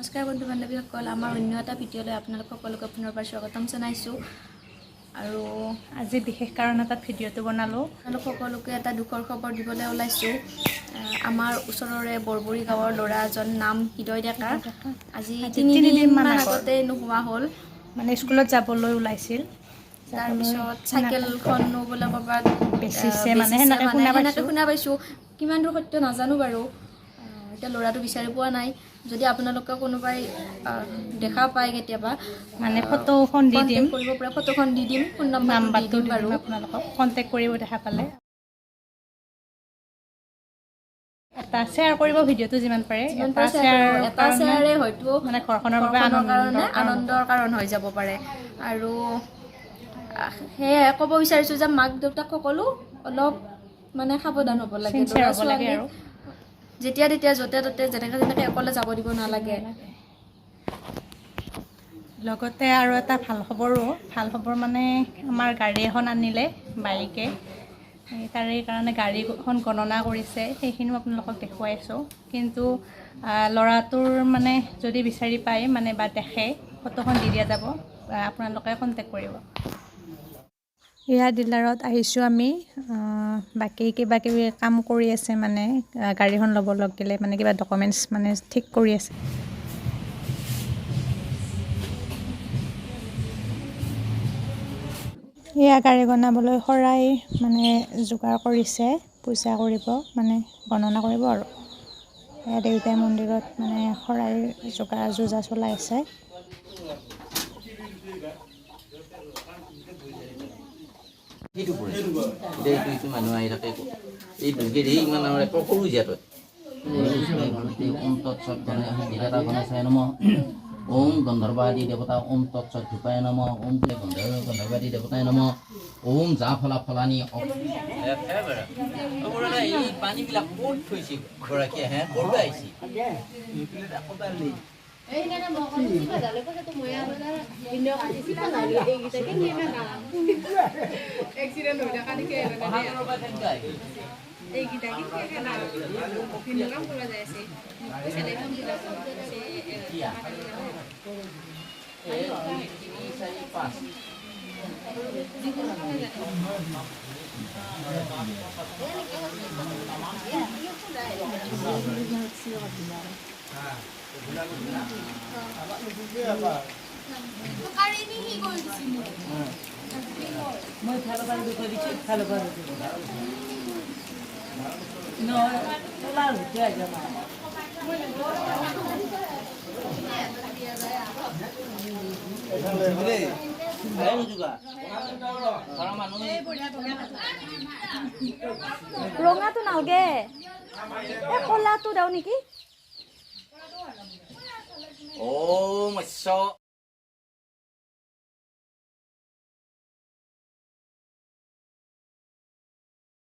নমস্কাৰ বন্ধু বান্ধৱীসকল, আমাৰ অন্য এটা ভিডিঅ'লৈ আপোনালোক সকলোকে পুনৰবাৰ স্বাগতম জনাইছোঁ। আৰু আজি বিশেষ কাৰণ এটাত ভিডিঅ'টো বনালোঁ। আপোনালোক সকলোকে এটা দুখৰ খবৰ দিবলৈ ওলাইছোঁ। আমাৰ ওচৰৰে বৰবৰী গাঁৱৰ ল'ৰা এজন, নাম হৃদয় ডেকা, আজি আজি তিনিদিনমান তিনিদিনমান আগতে নোহোৱা হ'ল। মানে স্কুলত যাবলৈ ওলাইছিল। তাৰপিছত চাইকেলখনো বোলে ক'ৰবাত বেচিছে। আহ, মানে বেচিছে। সেনেকে শুনা সেনেকে পাইছোঁ। শুনা পাইছোঁ। কিমান দূৰ সত্য নাজানো বাৰু। এতিয়া ল'ৰাটো বিচাৰি পোৱা নাই। যদি আপোনালোকে কোনোবাই দেখা পায় কেতিয়াবা, মানে ফটোখন দি দিম। কণ্টেক্ট কৰিব পাৰে। ফটোখন দি দিম, ফোন নাম্বাৰটো দি নাম্বাৰটো দিম দি বাৰু। দিম, আপোনালোকক কণ্টেক্ট কৰিব দেখা পালে। এটা শ্বেয়াৰ কৰিব ভিডিঅ'টো যিমান পাৰে। যিমান এটা পাৰে শ্বেয়াৰ শ্বেয়াৰ কৰিব। এটা শ্বেয়াৰে হয়তো মানে ঘৰখনৰ বাবে ঘৰখনৰ আনন্দৰ কাৰণে কাৰণ হ'ব। আনন্দৰ কাৰণ হৈ যাব পাৰে। আৰু সেয়াই ক'ব বিচাৰিছোঁ যে মাক দেউতাক সকলো অলপ মানে সাৱধান হ'ব লাগে। Sincere ল'ৰা হ'ব লাগে ছোৱালীক আৰু যেতিয়া তেতিয়া, য'তে ত'তে, যেনেকে যেনেকে অকলে যাব দিব নালাগে। লগতে আৰু এটা ভাল খবৰো, ভাল খবৰ মানে আমাৰ গাড়ী এখন আনিলে বাইকে। এই তাৰে কাৰণে গাড়ীখন গণনা কৰিছে, সেইখিনিও আপোনালোকক দেখুৱাই আছোঁ। কিন্তু ল'ৰাটোৰ মানে যদি বিচাৰি পায় মানে বা দেখে, ফটোখন দি দিয়া যাব, আপোনালোকে কণ্টেক্ট কৰিব। এয়া ডিলাৰত আহিছোঁ আমি। বাকী কিবা কিবি কাম কৰি আছে, মানে গাড়ীখন ল'ব লাগিলে মানে কিবা ডকুমেণ্টছ মানে ঠিক কৰি আছে। এয়া গাড়ী বনাবলৈ শৰাই মানে যোগাৰ কৰিছে, পূজা কৰিব মানে গণনা কৰিব। আৰু এয়া দেউতাই মন্দিৰত মানে শৰাই যোগাৰ যোজা চলাই আছে। সেইটো পৰে এতিয়া এইটো ইটো মানুহ আহি থাকে। এই দুৰ্গীৰ এই ইমান আৰু একো সৰু জীয়াতত। ওম তৎসৎ গণেশ গণেশায় নম, ওম গন্ধৰ্বাদি দেৱতা, ওম তৎসৎ ধূপায় নম, ওম গন্ধৰ্বাদি দেৱতায় নম, ওম যা ফলা ফলানি। এই পানীবিলাক ক'ত থৈছে গৰাকীয়ে? হে, ক'ৰ পৰা আহিছে? পাহাৰৰ পৰা কেনেকৈ আহিছে? এতিয়া 1, 2, 3, 4, 5। ঘৰৰ মানুহ। ৰঙাটো নালগে, এই ক'লাটো দাও নেকি? ওম ঈশ্ব।